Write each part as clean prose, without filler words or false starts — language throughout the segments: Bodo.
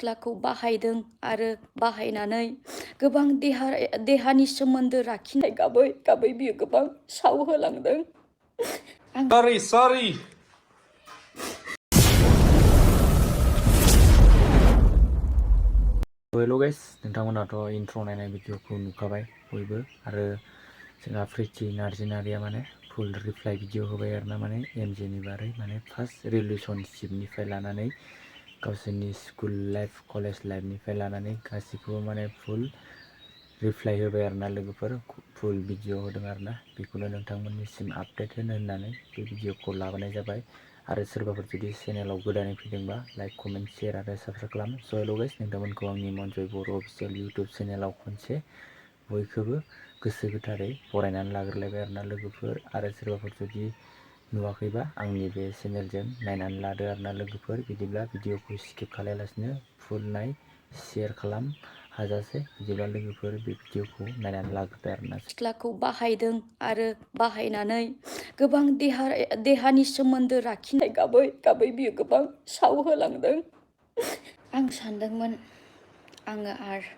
सिख्लाखौ बाहायदों आरो बाहायनानै गोबां देहानि सोमोन्दो लाखिनाय गाबै गाबै बियो गोबां सावहोलांदों। Sorry. हेलो गाइस, नोंथांमोनाथ' इन्ट्र नायनाय भिडिअखौ नुखाबाय बयबो आरो जोंहा प्रिति नार्जिनारिया माने फुल रिप्लाइ भिडिअ होबाय आरोना माने एमजेनि बारै माने फार्स्ट रिलेशनशिपनिफ्राय लानानै गावसोरनि स्कुल लाइफ कलेज लाइफनिफ्राय लानानै गासैखौबो माने फुल रिप्लाइ होबाय आरोना लोगोफोर फुल भिडिअ होदों आरोना बेखौनो नोंथांमोननिसिम आपडेट होनो होननानै बे भिडिअखौ लाबोनाय जाबाय। आरो सोरबाफोर जुदि चेनेलाव गोदानै फैदोंबा लाइक कमेन्ट शेयार आरो साबस्क्राइब खालाम। स' हेल' गाइस, नोंथांमोनखौ आंनि मनजय बर' अफिसियेल इउटुब चेनेलाव खनसे बयखौबो गोसो गोथारै बरायनानै लाग्रोलायबाय आरोना लोगोफोर। आरो सोरबाफोर जुदि नुवाखैबा आंनि बे चेनेलजों नायनानै लादो आरोना लोगोफोर। बिदिब्ला भिडिअखौ स्किप खालायालासिनो फुल नाय, शेयार खालाम हाजासे। बिदिब्ला लोगोफोर बे भिडिअखौ नायनानै लाग्रोदो आरोना। सिख्लाखौ बाहायदों आरो बाहायनानै गोबां देहानि सोमोन्दो लाखिनाय गाबै गाबै बियो गोबां सावहोलांदों। आं सानदोंमोन आङो आरो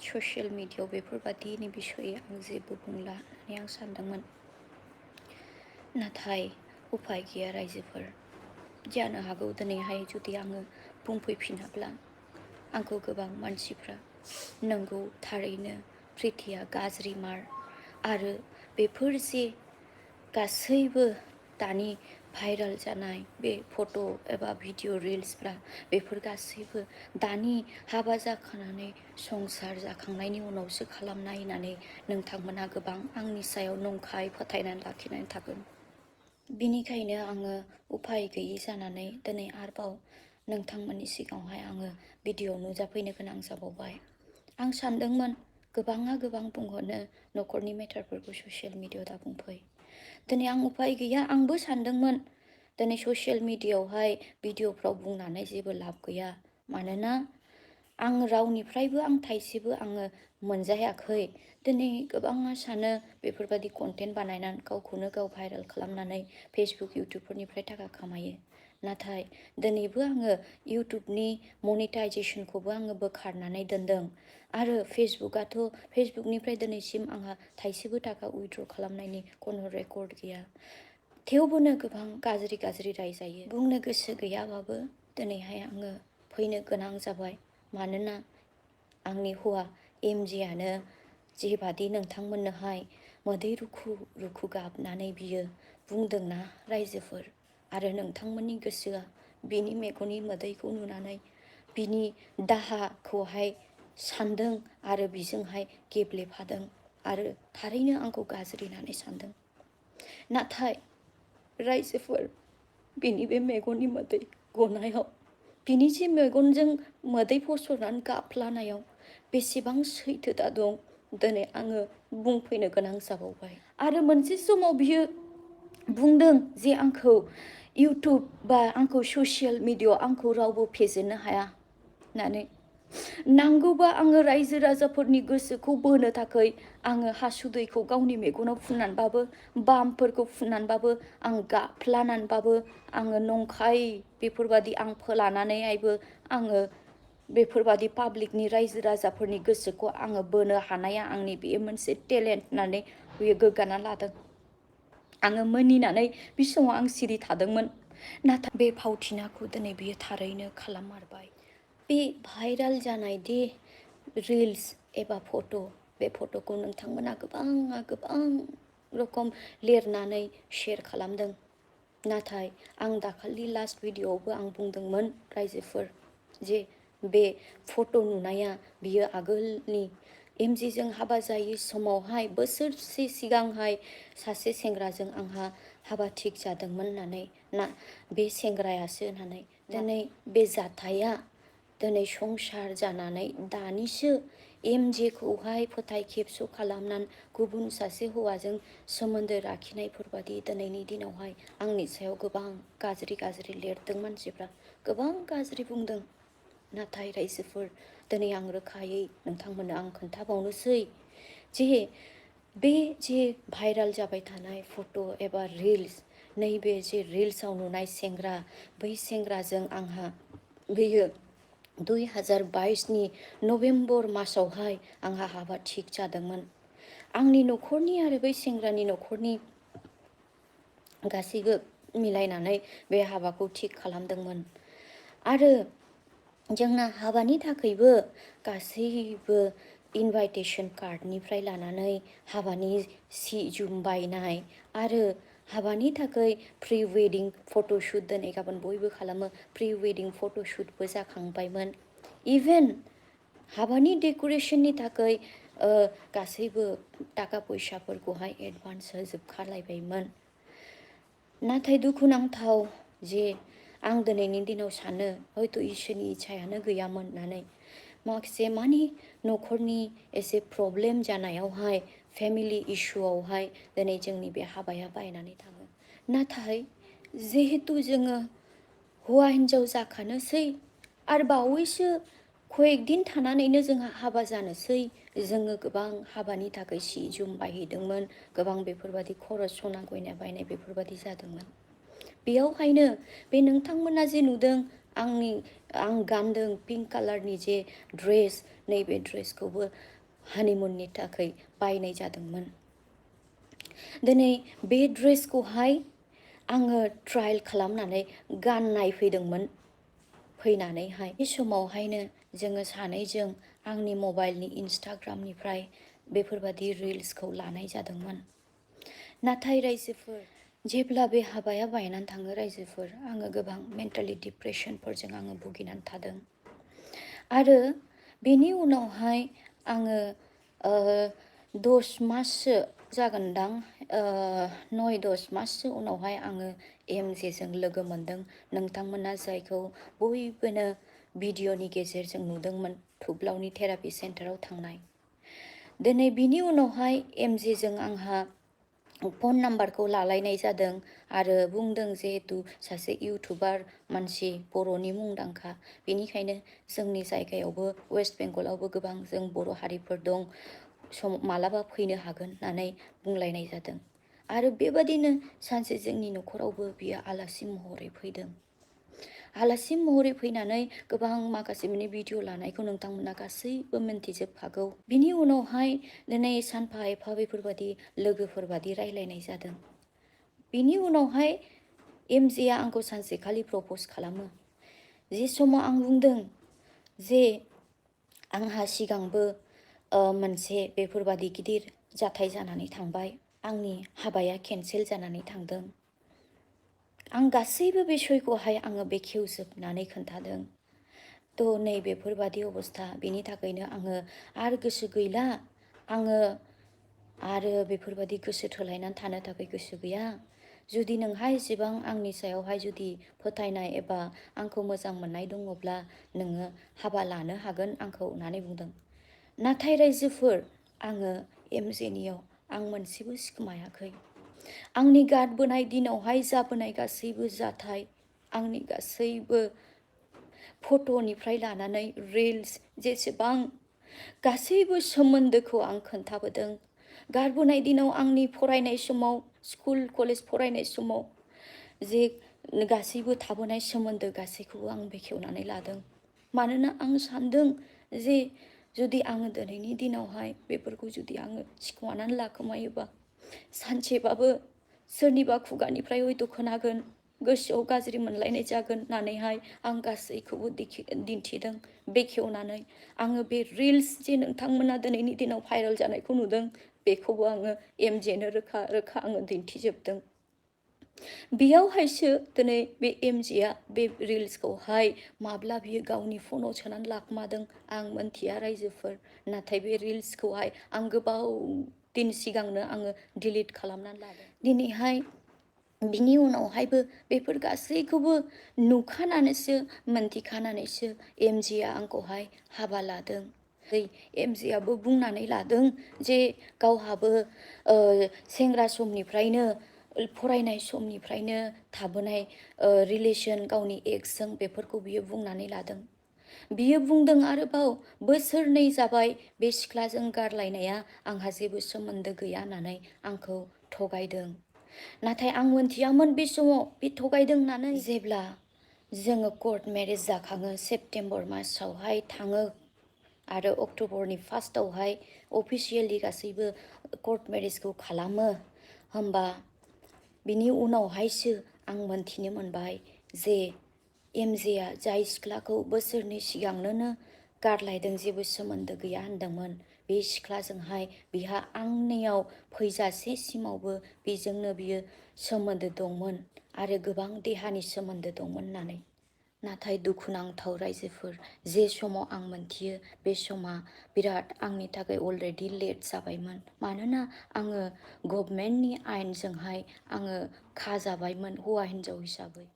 ससियेल मिडियायाव बेफोरबादिनि बिसयै आं जेबो बुंला होननानै आं सानदोंमोन। नाथाय उफाय गैया रायजोफोर। जानो हागौ दिनैहाय जुदि आङो बुंफैफिनाब्ला आंखौ गोबां मानसिफ्रा नंगौ थारैनो प्रितिया गाज्रि मार आरो बेफोर जे गासैबो दानि भाइराल जानाय बे फट' एबा भिडिअ रिल्सफ्रा बेफोर गासैबो दानि हाबा जाखानानै संसार जाखांनायनि उनावसो खालामनाय होननानै नोंथांमोना गोबां आंनि सायाव नंखाय फोथायनानै लाखिनानै थागोन। बिनिखायनो आङो उफाय गैयि जानानै दिनै आरोबाव नोंथांमोननि सिगाङावहाय आङो भिडिअ नुजाफैनो गोनां जाबावबाय। आं सानदोंमोन गोबाङा गोबां बुंहरनो न'खरनि मेटारफोरखौ ससियेल मिडियायाव दा बुंफै। दिनै आं उफाय गैया। आंबो सानदोंमोन दिनै ससियेल मिडियायावहाय भिडिअफ्राव बुंनानै जेबो लाब गैया। मानोना आं रावनिफ्रायबो आं थाइसेबो आङो मोनजायाखै। दिनै गोबाङा सानो बेफोरबायदि कन्टेन्ट बानायनानै गावखौनो गाव भाइरेल खालामनानै फेसबुक इउटुबफोरनिफ्राय थाखा खामायो। नाथाय दिनैबो आङो इउटुबनि मनिटाइजेसनखौबो आङो बोखारनानै दोनदों। आरो फेसबुकनिफ्राय दिनैसिम आंहा थाइसेबो थाखा उइथड्र खालामनायनि खुनु रेकर्ड गैया। थेवबोनो गोबां गाज्रि रायजायो। बुंनो गोसो गैयाबाबो दिनैहाय आङो फैनो गोनां जाबाय। मानोना आंनि हौवा एमजेआनो जेबादि नोंथांमोननोहाय मोदै रुखु गाबनानै बियो बुंदोंना रायजोफोर, आरो नोंथांमोननि गोसोआ बिनि मेगननि मोदैखौ नुनानै बिनि दाहाखौहाय सानदों आरो बिजोंहाय गेब्लेफादों आरो थारैनो आंखौ गाज्रि होननानै सानदों। नाथाय रायजोफोर, बिनि बे मेगननि मोदै गनायाव, बिनि जे मेगनजों मोदै फसरनानै गाफ्लानायाव बेसेबां सैथोता दं दिनै आङो बुंफैनो गोनां जाबावबाय। आरो मोनसे समाव बियो बुंदों जे आंखौ इउटुब बा आंखौ ससियेल मिडियायाव आंखौ रावबो फेजेननो हाया होननानै। नांगौबा आङो रायजो राजाफोरनि गोसोखौ बोनो थाखाय आङो हासुदैखौ गावनि मेगनाव फुननानैबाबो बामफोरखौ फुननानैबाबो आं गाफ्लानानैबाबो आङो नंखाय बेफोरबादि आं फोलानानैहायबो आङो बेफोरबादि पाब्लिकनि रायजो राजाफोरनि गोसोखौ आङो बोनो हानाया आंनि बेयो मोनसे टेलेन्ट होननानै बियो गोग्गाना लादों। आङो मिनिनानै बे समाव आं सिरि थादोंमोन। नाथाय बे फावथिनाखौ दिनै बियो थारैनो खालाममारबाय। बे भाइराल जानाय दि रिल्स एबा फट', बे फट'खौ नोंथांमोना गोबां रोखोम लिरनानै शेयार खालामदों। नाथाय आं दाखालि लास्ट भिडिअआवबो आं बुंदोंमोन रायजोफोर जे बे फट' नुनाया बियो आगोलनि एमजेजों हाबा जायै समावहाय बोसोरसे सिगांहाय सासे सेंग्राजों आंहा हाबा थिग जादोंमोन होननानै, ना बे सेंग्रायासो होननानै। दिनै बे जाथाया दिनै संसार जानानै दानिसो एमजेखौहाय फोथाय खेबस' खालामनानै गुबुन सासे हौवाजों सोमोन्दो लाखिनायफोरबादि दिनैनि दिनावहाय आंनि सायाव गोबां गाज्रि लिरदों मानसिफ्रा, गोबां गाज्रि बुंदों। नाथाय रायजोफोर, दिनै आं रोखायै नोंथांमोननो आं खोन्थाबावनोसै जे बे जे भाइराल जाबाय थानाय फट' एबा रिल्स, नैबे जे रिल्सआव नुनाय सेंग्रा, बै सेंग्राजों आंहा बेयो 2022नि नभेम्बर मासावहाय आंहा हाबा थिग जादोंमोन। आंनि न'खरनि आरो बै सेंग्रानि न'खरनि गासैबो मिलायनानै बे हाबाखौ थिग खालामदोंमोन आरो जोंना हाबानि थाखायबो गासैबो इनभाइटेसन कार्डनिफ्राय लानानै हाबानि सि जुम बायनाय आरो हाबानि थाखाय प्रि वेडिं फट'शुट दिनै गाबोन बयबो खालामो, प्रि वेडिं फट'शुटबो जाखांबायमोन। इभेन हाबानि डेक'रेसननि थाखाय गासैबो थाखा फैसाफोरखौहाय एडभान्स होजोबखालायबायमोन। नाथाय दुखुनांथाव जे आं दिनैनि दिनाव सानो हयथ' इसोरनि इच्छायानो गैयामोन होननानै। माखासे मानि न'खरनि एसे प्रब्लेम जानायावहाय फेमिलि इसुआवहाय दिनै जोंनि बे हाबाया बायनानै थाङो। नाथाय जिहेतु जोङो हौवा हिन्जाव जाखानोसै आरो बावैसो कয়েक दिन थानानैनो जोंहा हाबा जानोसै, जोङो गोबां हाबानि थाखाय सि जुम बायहैदोंमोन, गोबां बेफोरबायदि खरस सना गयना बायनाय बेफोरबायदि जादोंमोन। बेयावहायनो बे नोंथांमोना जे नुदों आं गानदों पिंक कालारनि जे ड्रेस, नैबे ड्रेसखौबो हानिमुननि थाखाय बायनाय जादोंमोन। दिनै बे ड्रेसखौहाय आङो ट्रायल खालामनानै गाननाय फैदोंमोन। फैनानैहाय बे समावहायनो जोङो सानैजों आंनि मबाइलनि इन्सटाग्रामनिफ्राय बेफोरबायदि रिल्सखौ लानाय जादोंमोन। नाथाय रायजोफोर जेब्ला बे हाबाया बायनानै थाङो रायजोफोर, आङो गोबां मेन्टेलि डिप्रेसनफोरजों आङो भुगिनानै थादों आरो बेनि उनावहाय आङो 10 माससो जागोनदां, 9-10 माससो उनावहाय आङो MJजों लोगो मोनदों। नोंथांमोना जायखौ बयबोनो भिडिअनि गेजेरजों नुदोंमोन, थुब्लावनि थेरापि सेन्टाराव थांनाय। दिनै बिनि उनावहाय MJजों आंहा फन नाम्बारखौ लालायनाय जादों आरो बुंदों जिहेतु सासे इउटुबार मानसि, बर'नि मुंदांखा, बेनिखायनो जोंनि जायगायावबो वेस्ट बेंगलावबो गोबां जों बर' हारिफोर दं, मालाबा फैनो हागोन होननानै बुंलायनाय जादों। आरो बेबादिनो सानसे जोंनि न'खरावबो बियो आलासि महरै फैदों। आलासि महरै फैनानै गोबां माखासे माने भिडिअ लानायखौ नोंथांमोना गासैबो मिन्थिजोबखागौ। बिनि उनावहाय दिनै सानफा एफा बेफोरबादि लोगोफोरबादि रायलायनाय जादों। बिनि उनावहाय MJआ आंखौ सानसेखालि प्रप'ज खालामो। जे समाव आं बुंदों जे आंहा सिगांबो मोनसे बेफोरबादि गिदिर जाथाय जानानै थांबाय, आंनि हाबाया केन्सेल जानानै थांदों। आं गासैबो बिसयखौहाय आङो बेखेवजोबनानै खोन्थादों। थ' नै बेफोरबादि अबस्था, बेनि थाखायनो आङो आरो गोसो गैला, आङो आरो बेफोरबादि गोसो थोलायनानै थानो थाखाय गोसो गैया। जुदि नोंहा एसेबां आंनि सायावहाय जुदि फोथायनाय एबा आंखौ मोजां मोननाय दङब्ला नोङो हाबा लानो हागोन आंखौ होननानै बुंदों। नाथाय रायजोफोर, आङो MJनियाव आं मोनसेबो सिखोमायाखै। आंनि गारबोनाय दिनावहाय जाबोनाय गासैबो जाथाय, आंनि गासैबो फट'निफ्राय लानानै रिल्स, जेसेबां गासैबो सोमोन्दोखौ आं खोन्थाबोदों। गारबोनाय दिनाव आंनि फरायनाय समाव, स्कुल कलेज फरायनाय समाव जे गासैबो थाबोनाय सोमोन्दो गासैखौबो आं बेखेवनानै लादों। मानोना आं सान्दों जे जुदि आङो दिनैनि दिनावहाय बेफोरखौ जुदि आङो सिखोमानानै लाखोमायोबा, सानसेबाबो सोरनिबा खुगानिफ्राय हयथ' खोनागोन, गोसोआव गाज्रि मोनलायनाय जागोन होननानैहाय आं गासैखौबो दिन्थिदों बेखेवनानै। आङो बे रिल्स जे नोंथांमोना दिनैनि दिनाव भाइरेल जानायखौ नुदों, बेखौबो आङो MJनो रोखा रोखा आङो दिन्थिजोबदों। बेयावहायसो दिनै बे MJआ बे रिल्सखौहाय माब्ला बियो गावनि फनाव सोनानै लाखोमादों आं मोनथिया रायजोफोर। नाथाय बे रिल्सखौहाय आं गोबाव दिन सिगांनो आङो डिलिट खालामनानै लादों। दिनैहाय बिनि उनावहायबो बेफोर गासैखौबो नुखानानैसो, मोनथिखानानैसो MJआ आंखौहाय हाबा लादों। MJआबो बुंनानै लादों जे गावहाबो सेंग्रा समनिफ्रायनो, फरायनाय समनिफ्रायनो थाबोनाय रिलेसन गावनि एक्सजों, बेफोरखौ बियो बुंनानै लादों। बियो बुंदों आरोबाव बोसोरनै जाबाय बे सिख्लाजों गारलायनाया, आंहा जेबो सोमोन्दो गैया होननानै आंखौ थगायदों। नाथाय आं मोनथियामोन बे समाव बे थगायदों होननानै। जेब्ला जोङो कर्ट मेरेज जाखाङो सेप्तेम्बर मासावहाय थाङो आरो अक्ट'बरनि फार्स्टआवहाय अफिसियेलि गासैबो कर्ट मेरेजखौ खालामो होमबा बिनि उनावहायसो आं मोनथिनो मोनबाय जे एमजेआ जाय सिख्लाखौ बोसोरनै सिगांनो गारलायदों जेबो सोमोन्दो गैया होनदोंमोन बे सिख्लाजोंहाय बिहा आंनियाव फैजासेसिमावबो बेजोंनो बियो सोमोन्दो दंमोन आरो गोबां देहानि सोमोन्दो दंमोन होननानै नाथाय दुखुनांथाव रायजोफोर जे समाव आं मोनथियो बे समा बिराद आंनि थाखाय अलरेडि लेट जाबायमोन मानोना आङो गभर्नमेन्टनि आयेनजोंहाय आङो खाजाबायमोन हौवा हिन्जाव हिसाबै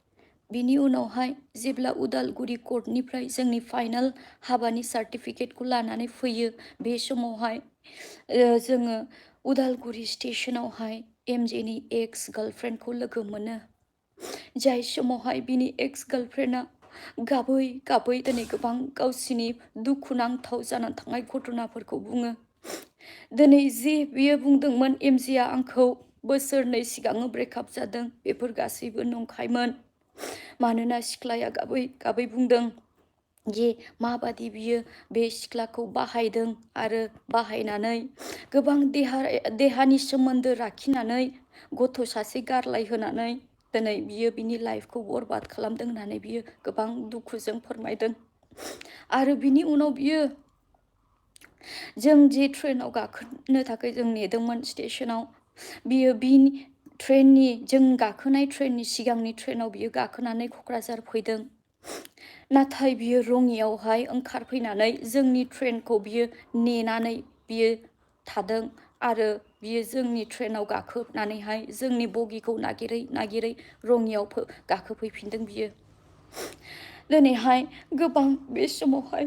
बिनि उनावहाय जेब्ला उदालगुरि कर्टनिफ्राय जोंनि फाइनाल हाबानि सार्टिफिकेटखौ लानानै फैयो बे समावहाय जोङो उदालगुरि स्टेशनावहाय एमजेनि एक्स गार्लफ्रेन्डखौ लोगो मोनो जाय समावहाय बिनि एक्स गार्लफ्रेन्डआ गाबै गाबै दिनै गोबां गावसिनि दुखुनांथाव जानानै थांनाय घटनाफोरखौ बुङो दिनै जे बियो बुंदोंमोन एमजेआ आंखौ बोसोरनै सिगांनो ब्रेकआप जादों बेफोर गासैबो नंखायमोन मानोना सिख्लाया गाबै गाबै बुंदों जे माबादि बियो बे सिख्लाखौ बाहायदों आरो बाहायनानै गोबां देहानि सोमोन्दो लाखिनानै गथ' सासे गारलायहोनानै दिनै बियो बिनि लाइफखौ बरबाद खालामदों होननानै बियो गोबां दुखुजों फोरमायदों आरो बिनि उनाव बियो जों जे ट्रेनाव गाखोनो थाखाय जों नेदोंमोन स्टेशनाव बियो बिनि ट्रेननि जों गाखोनाय ट्रेननि सिगांनि ट्रेनाव बियो गाखोनानै क'क्राझार फैदों नाथाय बियो रङियावहाय ओंखारफैनानै जोंनि ट्रेनखौ बियो नेनानै बियो थादों आरो बियो जोंनि ट्रेनाव गाखोनानैहाय जोंनि बगिखौ नागिरै नागिरै रङियाव गाखोफैफिनदों बियो दिनैहाय गोबां बे समावहाय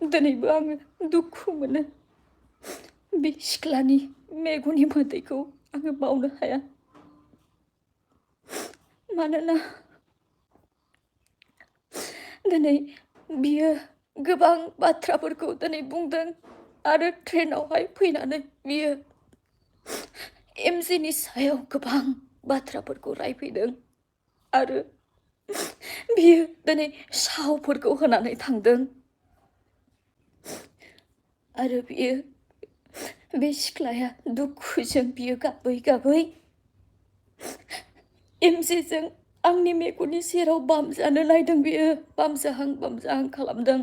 दिनैबो आङो दुखु मोनो बे सिख्लानि मेगननि मोदैखौ आङो बावनो हाया मानोना दिनै बियो गोबां बाथ्राफोरखौ दिनै बुंदों आरो ट्रेनावहाय फैनानै बियो एमजेनि सायाव गोबां बाथ्राफोरखौ रायफैदों आरो बियो दिनै सावफोरखौ होनानै थांदों आरो बियो बे सिख्लाया दुखुजों बियो गाबै गाबै एमजेजों आंनि मेगननि सेराव बामजानो नायदों बियो बामजाहां खालामदों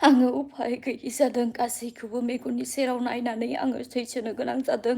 आङो उफाय गैयि जादों गासैखौबो मेगननि सेराव नायनानै आङो सैसोनो गोनां जादों